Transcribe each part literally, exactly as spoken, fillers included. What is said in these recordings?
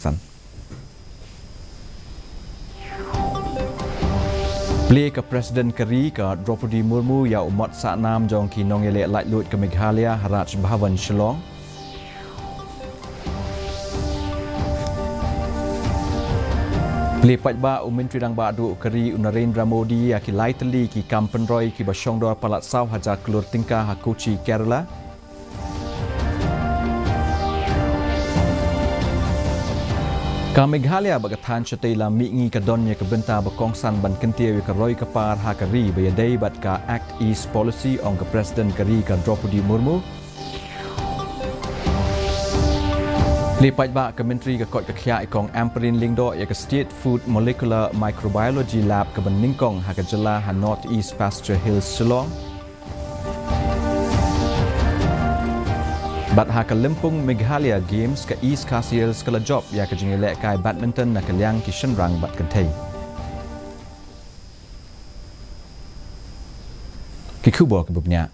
San. Plie ka President ka ri ka Droupadi Murmu ïa u mot sahnam jong ki nongïaleh laitluid ka Meghalaya ha Raj Bhavan Shillong. Plie paidbah u Myntri Rangbah Duh ka ri u Narendra Modi ïa ki lai tylli ki kam pynroi kiba shongdor palat saw hajar klur tyngka ha Kochi, Kerala. Ka Meghalaya bad ka thaiñ shatei lam mihngi ka don ïa ka bynta ba kongsan ban kyntiew ïa ka roi ka par ha ka ri ba ïadei bad ka Act East Policy, ong ka President ka ri ka Droupadi Murmu. Plie paidbah ka Myntri ka koit ka khiah i Kong Ampareen Lyngdoh ïa ka State Food Molecular Microbiology Lab kaba nyngkong ha ka jylla ha North East Pasture Hills, Shillong. Bad ha ka lympung Meghalaya Games ka East Khasi Hills ka la jop ïa ka jingïalehkai badminton na ka liang ki shynrang bad kynthei. Ki khubor kiba bniah.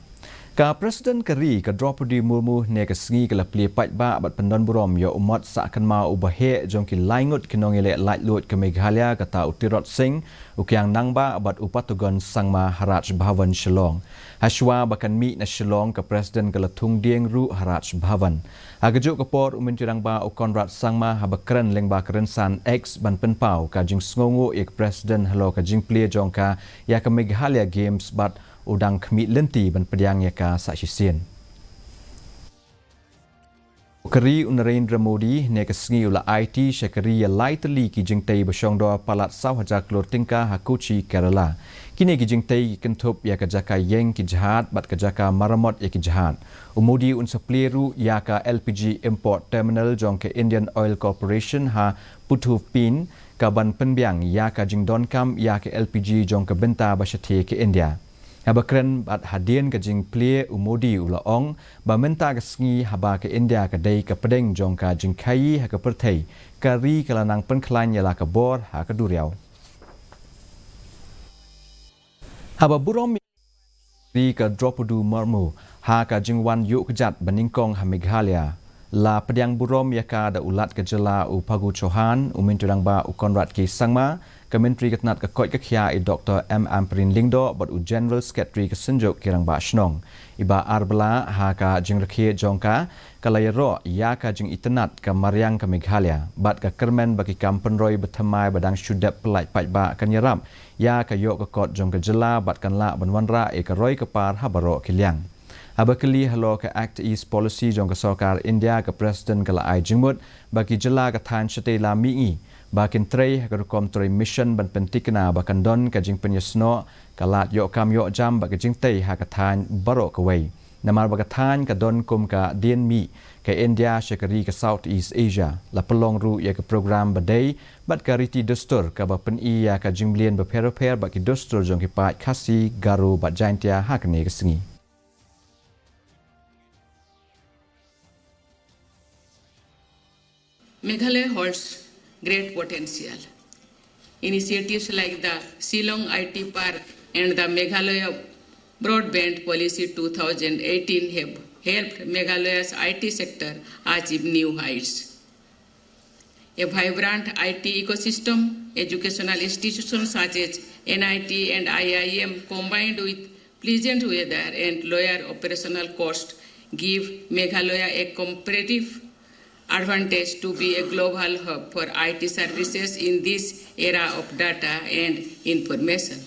Ka President ka ri ka Droupadi Murmu hynne ka sngi ka la plie paidbah bad pyndon burom ïa u mot sah kynmaw uba heh jong ki lai ngut ki nongïaleh laitluid ka Meghalaya, kata u Tirot Sing, u Kiang Nangbah bad u Patugon Sangma ha Raj Bhavan Shillong. Hashwa ba kan mih na Shillong ka President ka la thung dieng ruh ha Raj Bhavan. Ha kajuh ka por u Myntri Rangbah u Conrad Sangma haba kren lyngba ka rynsan X ban pynpaw ka jingsngewnguh ïa ka President halor ka jingplie jong ka ïa ka Meghalaya Games bad u dang khmih lynti ban pdiang ïa ka sa shisien. Ka ri u Narendra Modi hynne ka sngi u la aiti sha ka ri ïa lai tylli ki jingtei ba shongdor palat saw hajar klur tyngka ha Kochi, Kerala. Kine ki jingtei ki kynthup ïa ka jaka ïeng ki jhad bad ka jaka maramot ïa ki jhad. U Modi un sa plie ruh ïa ka L P G import terminal jong ka Indian Oil Corporation ha Puthupeen, ka ban pynbiang ïa ka jingdonkam ïa ka L P G jong ka bynta ba shathie ka India. Haba kren bad hadien ka jingplie u Modi u la ong ba mynta ka sngi haba ka India ka dei ka pdeng jong ka jingkhaïi ha ka pyrthei, ka ri ka la nang pynkhlaiñ ïa la ka bor ha ka duriaw. Haba burom ri ka Droupadi Murmu ha ka jingwan ïuh kjat ba nyngkong ha Meghalaya, la pdiang burom ïa ka da u Lat ka jylla u Phagu Chauhan, u Myntri Rangbah u Conrad K Sangma, ka Myntri ka tnat ka koit ka khiah i Doktor M Ampareen Lyngdoh bad u General Secretary ka Synjuk ki Rangbah Shnong. Iba ar bylla ha ka jingrakhe jong ka, ka la ïaroh ïa ka jingitynnad ka mariang ka Meghalaya bad ka kyrmen ba ki kam pynroi ba thymmai ba dang shu dep pyllait paidbah kan ïarap ïa ka ïoh ka kot jong ka jylla bad kan lah ban wanrah ïa ka roi ka par ha baroh ki liang. Haba kylli halor ka Act East Policy jong ka sorkar India, ka President ka la ai jingmut ba ki jylla ka thaiñ shatei lam mihngi ba kin trei ha ka rukom trei mission ban pyntikna ba kan don ka jingpynïasnoh, ka lad ïoh kam ïoh jam bad ka jingtei ha ka thaiñ baroh kawei. Namar ba ka thaiñ ka don kum ka dien mih ka India sha ka ri ka South East Asia. La pynlong ruh ïa ka program ba dei bad ka riti dustur kaba pyni ïa ka jingmlien bapher bapher bad ki dustur jong ki paid Khasi, Garo bad Jaintia ha kane ka sngi. Meghalaya holds great potential. Initiatives like the Shillong I T Park and the Meghalaya Broadband Policy two thousand eighteen have helped Meghalaya's I T sector achieve new heights. A vibrant I T ecosystem, educational institutions such as N I T and I I M, combined with pleasant weather and lower operational cost, give Meghalaya a comparative advantage to be a global hub for I T services in this era of data and information.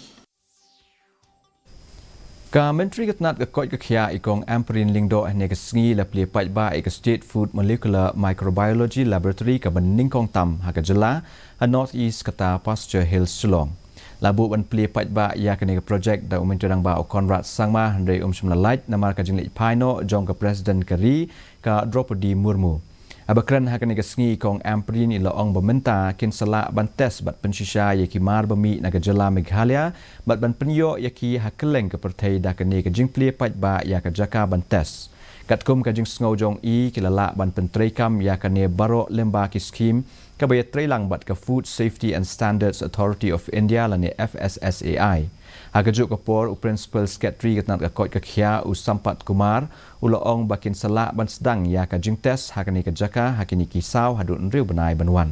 Ka Myntri ka tnat ka koit ka khiah i Kong Ampareen Lyngdoh hynne ka sngi la plie paidbah ïa ka State Food Molecular Microbiology Laboratory kaba nyngkong tam ha ka jylla ha North East kata Pasture Hills Shillong. La buh ban plie paidbah ïa kane ka projek da u Myntri Rangbah u Conrad Sangma, hynrei um shym la lait namar ka jingleit phai noh jong ka President ka ri ka Droupadi Murmu. Haba kren ha kane ka sngi i Kong Ampareen i la ong ba mynta kin sa lah ban test bad pynshisha ïa ki mar ba mih na ka jylla Meghalaya bad ban pynïoh ïa ki ha kylleng ka pyrthei da kane ka jingplie paidbah ïa ka jaka ban test. Katkum ka jingsngew jong i ki la lah ban pyntreikam ïa kane baroh lyngba ki skhim kaba ïatreilang bad ka Food Safety and Standards Authority of India lane F S S A I. Ha kajuh ka por, u Principal Secretary ka tnad ka koit ka khiah, u Sampath Kumar, u la ong ba kin sa lah ban sdang ïa ka jingtest ha kane ka jaka ha kine ki saw haduh hynriew bnai ban wan.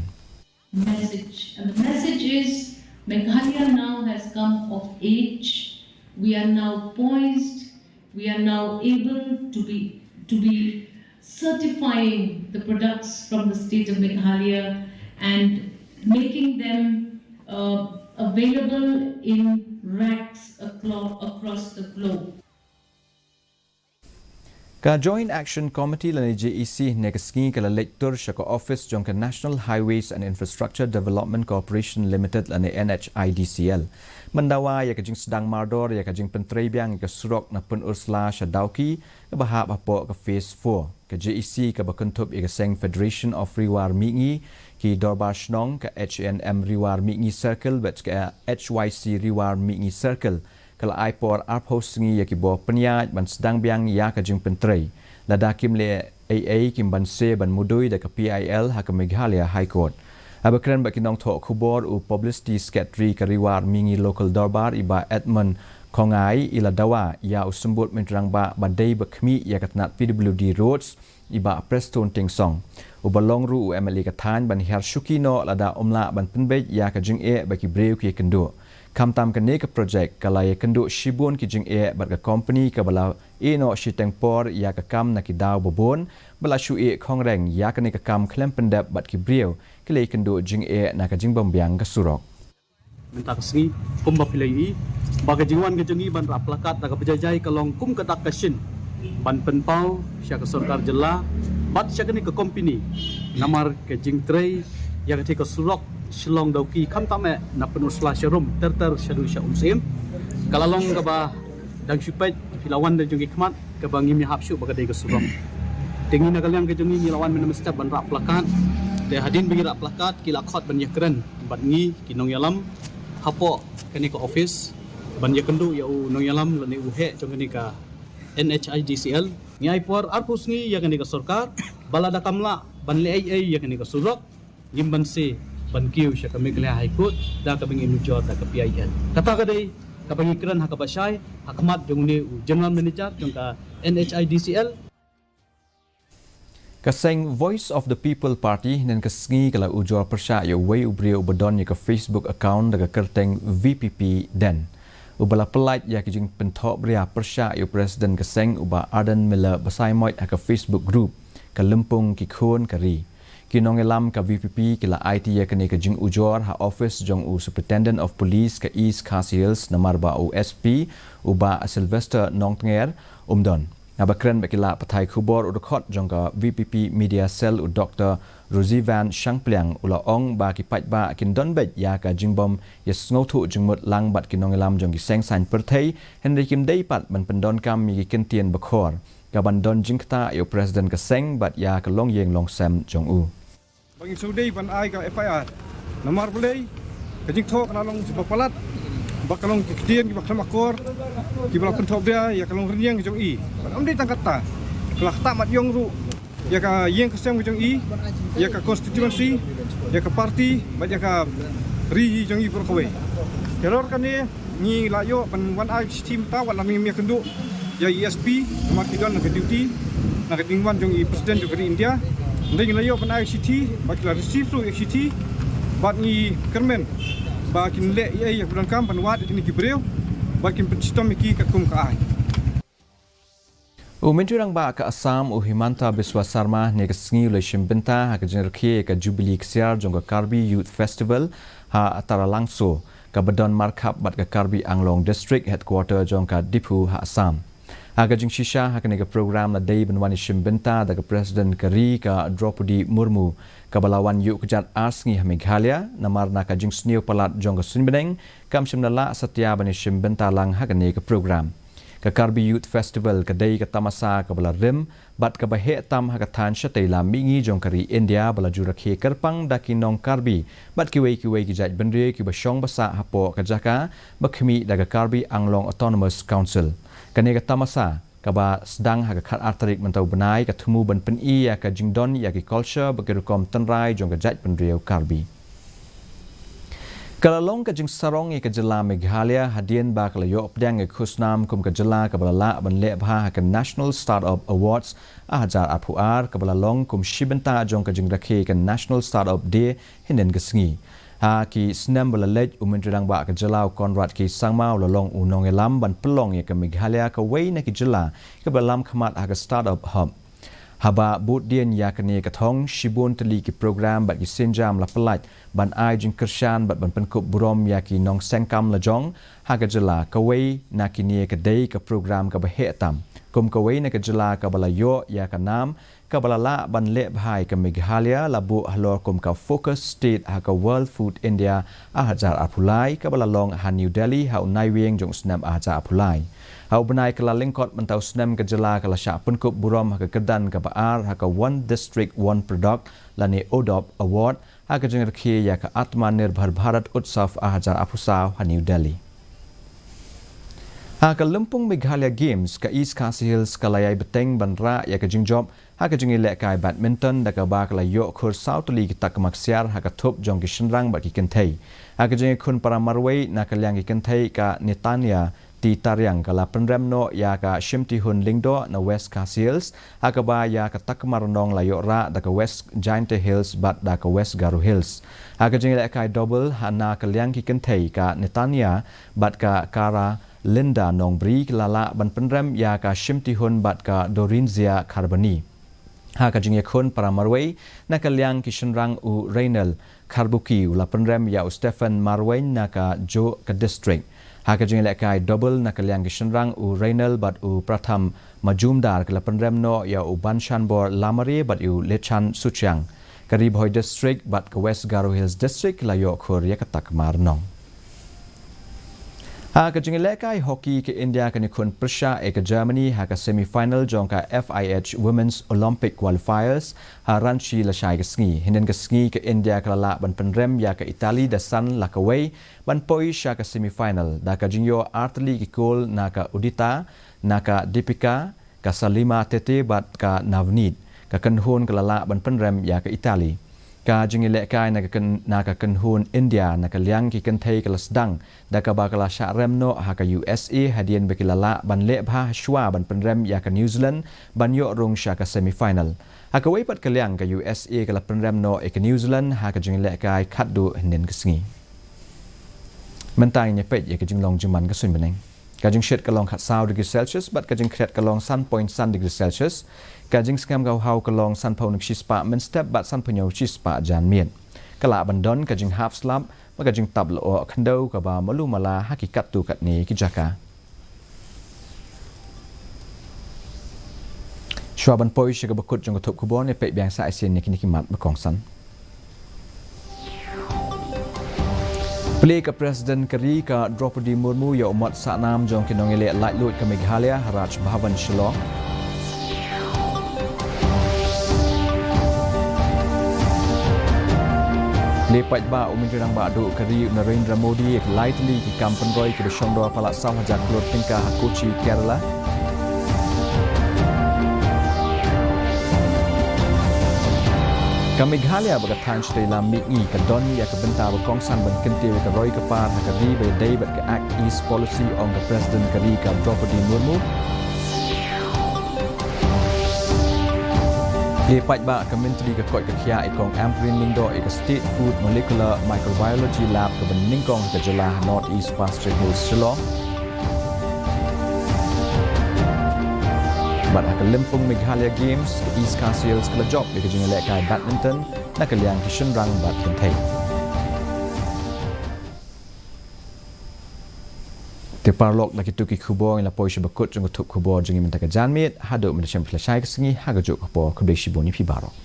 Message. And the message is, Meghalaya now has come of age. We are now poised. We are now able to be, to be certifying the products from the state of Meghalaya and making them, uh, available in racks aclo-, across the globe. Ka Joint Action Committee lane J A C ne ka sngi ka la leit tur sha ka office jong ka National Highways and Infrastructure Development Corporation Limited lane N H I D C L. Ban dawa ïa ka jingsdang mardor ïa ka jingpyntrei biang ïa ka surok na Pynursla sha Dawki, kaba hap hapoh ka phase four. Ka J A C kaba kynthup ïa ka seng Federation of Ri War Mihngi, ki Dorbar Shnong, ka H A N M Ri War Mihngi Circle bad ka H Y C Ri War Mihngi Circle, ka la ai por arphew sngi ïa ki bor pynïaid ban sdang biang ïa ka jingpyntrei. Lada kim leh ei ei, kim banse ban mudui da ka P I L ha ka Meghalaya High Court. Haba kren bad ki nongthoh khubor, u Publicity Secretary ka Ri War Mihngi Local Dorbar, i Bah Edmund Khongngai, i la dawa ïa u Symbud Myntri Rangbah ba dei ba khmih ïa ka tnad P W D Roads, i Bah Prestone Tynsong, uba long ruh u M L A ka thaiñ, ban hiar shuki noh lada ym lah ban pynbeit ïa ka jingeh ba ki briew ki ïakynduh. Khamtam kane ka project ka la ïakynduh shibun ki jingeh bad ka company kaba la ïehnoh shiteng por ïa ka kam na ki daw babun, ba la shu ïeh khongreng ïa kane ka kam khlem pyndep bad ki briew ki la ïakynduh jingeh na ka jingbymbiang ka surok. Mynta ka sngi, kumba phi la ïohi ba ka jingwan ka jong ngi ban rah plakat da kaba jai jai ka long kum ka dak ka shin ban pynpaw sha ka sorkar jylla bad sha kane ka company, namar ka jingtrei ïa katei ka surok Shillong Dawki, khamtam eh na Pynursla sharum ter ter shaduh sha Umsyiem. Ka la long kaba dang shu peit, phi la wan da jong ki khmat, kaba ngim ïahap shuh ba ka dei ka surok. Te ngi na ka liang ka jong ngi, ngi la wan mynstep ban rah plakat. Te hadien ba ngi rah plakat, ki la khot ban ïakren bad ngi ki nongïalam hapoh kane ka office ban ïakynduh ïa u nongïalam lane u heh jong kane ka N H I D C L. Ngi ai por arphew sngi ïa kane ka sorkar, ba lada kam lah ban leh ei ei ïa kane ka surok, ngim banse ban kiew sha ka Meghalaya High Court da kaba ngi nujor da ka P I L. Kata ka dei kaba ngi kren ha kaba shai ha khmat jong une u General Manager jong ka N H I D C L. Ka seng Voice of the People Party hynne ka sngi ka la ujor pyrshah ïa uwei u briew uba don ïa ka Facebook account da ka kyrteng V P P Den, uba la pyllait ïa ka jingpynthohbria pyrshah ïa u President ka seng, u Bah Ardent Miller Basaiawmoit, ha ka Facebook group, ka Lympung Ki Khun ka Ri. Ki nongïalam ka V P P ki la aiti ïa kane ka jingujor ha office jong u Superintendent of Police ka East Khasi Hills, namar ba u S P, u Bah Sylvester Nongtnger, um don. Haba kren bad ki lad pathai khubor, u dkhot jong ka V P P Media Cell, u Doktor Ruzivan Shangpliang, u la ong ba ki paidbah kin don beit ïa ka jingbym ïasngewthuh jingmut lang bad ki nongïalam jong ki seng saiñ pyrthei, hynrei kim dei pat ban pyndonkam ïa ki kyntien bakhor ka ban don jingktah ïa u President ka seng bad ïa ka longïing longsem jong u. Ba ngin sngewdei ban ai ka F I R. Namar balei? Ka jingthoh ka la long kaba palat, ba ka long ki ktien kiba khlem akor, kiba la pynthohbria ïa ka longrynieng jong i. Bad ym dei tang katta, ka la ktah mat ïong ruh ïa ka ïing ka sem ka jong i, ïa ka constituency, ïa ka party bad ïa ka ri jong i baroh kawei. Te halor kane, ngi la ïoh ban wan ai shithi mynta, wat la ngim ïakynduh ïa i S P, namar ki don na ka duty na ka jingwan jong i President jong ka ri India. Hynrei ngi la ïoh ban ai shithi, bad ki la receive ruh ïa shithi, bad ngi kyrmen ba kin leh ei ei ïa kaba donkam ban wad ïa kine ki briew, bad kin pynshitom ïa ki katkum ka aiñ. U Myntri Rangbah ka Assam, u Himanta Biswa Sarma, hynne ka sngi u la shim bynta ha ka jingrakhe ïa ka Jubilee Ksiar jong ka Karbi Youth Festival ha Taralangso, kaba don markhap bad ka Karbi Anglong District Headquarter jong ka Diphu ha Assam. Ha ka jingshisha ha kane ka program la dei ban wan ïashim bynta da ka President ka ri, ka Droupadi Murmu, kaba la wan ïuh kjat ar sngi ha Meghalaya, namar na ka jingsniew palat jong ka suiñ bneng, kam shym la lah satia ban ïashim bynta lang ha kane ka program. Ka Karbi Youth Festival ka dei ka tamasa kaba la rim bad kaba heh tam ha ka thaiñ shatei lam mihngi jong ka ri India, ba la ju rakhe kyrpang da ki nong Karbi bad kiwei kiwei ki jaitbynriew kiba shong ba sah hapoh ka jaka ba khmih da ka Karbi Anglong Autonomous Council. Kane ka tamasa kaba sdang ha ka khatar tarik mynta u bnai, ka thmu ban pyni ïa ka jingdon ïa ki culture bad ki rukom tynrai jong ka jaitbynriew Karbi. Ka la long ka jingsarong ïa ka jylla Meghalaya hadien ba ka la ïoh pdiang ïa ka khusnam kum ka jylla kaba la lah ban leh bha ha ka National Startup Awards ar hajar arphew ar, kaba la long kum shi bynta jong ka jingrakhe ka National Startup Day hynnin ka sngi. Ha ki snem ba la leit, u Myntri Rangbah ka jylla u Conrad K Sangma u la long u nongïalam ban pynlong ïa ka Meghalaya kawei na ki jylla kaba la lam khmat ha ka Startup Hub. Haba bud dien ïa kane ka thong, shibun tylli ki program bad ki sienjam la pyllait ban ai jingkyrshan bad ban pynkup burom ïa ki nongseng kam lajong ha ka jylla. Kawei na kine ka dei ka program kaba heh tam kum kawei na ka jylla kaba la ïoh ïa ka nam kaba la lah ban leh bha ïa ka Meghalaya, la buh halor kum ka Focus State ha ka World Food India ar hajar arphew lai, kaba la long ha New Delhi ha u Naiwieng jong u snem ar hajar arphew lai. Ha u bnai Kyllalyngkot mynta u snem, ka jylla ka la shah pynkup burom ha ka kyrdan kaba ar ha ka One District One Product lane ODOP Award ha ka jingrakhe ïa ka Atmanirbhar Bharat Utsav ar hajar arphew saw ha New Delhi. Ha ka lympung Meghalaya Games, ka East Khasi Hills ka la ïai bteng ban rah ïa ka jingjop ha ka jingïalehkai badminton da kaba ka la ïoh khur saw tylli ki takma ksiar ha ka thup jong ki shynrang bad ki kynthei. Ha ka jingïakhun para marwei na ka liang ki kynthei, ka Netanya T Tariang ka la pynrem noh ïa ka Shimtihun Lyngdoh na West Khasi Hills, ha kaba ïa ka takma rnong la ïoh rah da ka West Jaintia Hills bad da ka West Garo Hills. Ha ka jingïalehkai double ha na ka liang ki kynthei, ka Netanya bad ka Kara Linda Nongbri ki la lah ban pynrem ïa ka Shimtihun bad ka Dorinzia Kharbani. Ha ka jingïakhun para marwei na ka liang ki shynrang, u Reynel Kharbuki u la pynrem ïa u Stephen Marwein na ka Jowai ka district. Ha ka jingïalehkai double na ka liang ki shynrang, u Reynel bad u Pratham Majumdar ki la pynrem noh ïa u Banshanbor Lamare bad u Lechan Suchiang. Ka Ri Bhoi District bad ka West Garo Hills District ki la ïoh khur ïa ka takma rnong. Ha ka jingïalehkai hockey, ka India kan ïakhun pyrshah ïa ka Germany ha ka semi-final jong ka F I H Women's Olympic Qualifiers ha Ranchi lashai ka sngi. Hynnin ka sngi ka India ka la lah ban pynrem ïa ka Italy da san la kawei ban poi sha ka semi-final da ka jingïoh ar tylli ki kol na ka Udita, na ka Deepika, ka Salima Tete bad ka Navneet. Ka kynhun ka la lah ban pynrem ïa ka Italy. Ka jingïalehkai na ka kyn-, na ka kynhun India na ka liang ki kynthei ka la sdang da kaba ka la shah rem noh ha ka U S A hadien ba ki la lah ban leh bha shuwa ban pynrem ïa ka New Zealand ban ïoh rung sha ka semi-final. Ha kawei pat ka liang, ka U S A ka la pynrem noh ïa ka New Zealand ha ka jingïalehkai khatduh hynnin ka sngi. Mynta ngin ïa peit ïa ka jinglong jingman ka suiñ bneng. Ka jingshit ka long khatsaw degree Celsius bad ka jingkhriat ka long san point san degree Celsius. Ka jingsngem ka hawhaw ka long sanphew na ka shispah mynstep bad sanphew hynñiew na ka shispah janmiet. Ka lah ban don ka jinghap slap bad ka jingtap lyoh khyndew kaba malu mala ha ki katto katne ki jaka. Shuwa ban poi sha kaba kut jong ka thup khubor, ngin ïa peit biang sa shisien ïa kine ki mat ba kongsan. Plie ka President ka ri ka Droupadi Murmu ïa u mot sahnam jong ki nongïaleh laitluid ka Meghalaya ha Raj Bhavan Shillong. Plie paidbah u Myntri Rangbah Duh ka ri u Narendra Modi ïa ki lai tylli ki kam pynroi kiba shongdor palat saw hajar klur tyngka ha Kochi, Kerala. Ka Meghalaya bad ka thaiñ shatei lam mihngi ka don ïa ka bynta ba kongsan ban kyntiew ïa ka roi ka par ha ka ri ba ïadei bad ka Act East Policy, ong ka President ka ri ka Droupadi Murmu. Plie paidbah ka Myntri ka koit ka khiah i Kong Ampareen Lyngdoh ïa ka State Food Molecular Microbiology Lab kaba nyngkong ha ka jylla ha North East Pasture Hills, Shillong. Bad ha ka lympung Meghalaya Games, ka East Khasi Hills ka la jop ïa ka jingïalehkai badminton na ka liang ki shynrang bad kynthei. Te paralok, da kito ki khubor ngin la poi sha ba kut jong ka thup khubor jong ngi mynta ka janmiet. Haduh mynta shem phi lashai ka sngi ha kajuh ka por, khublei shibun ïa phi baroh.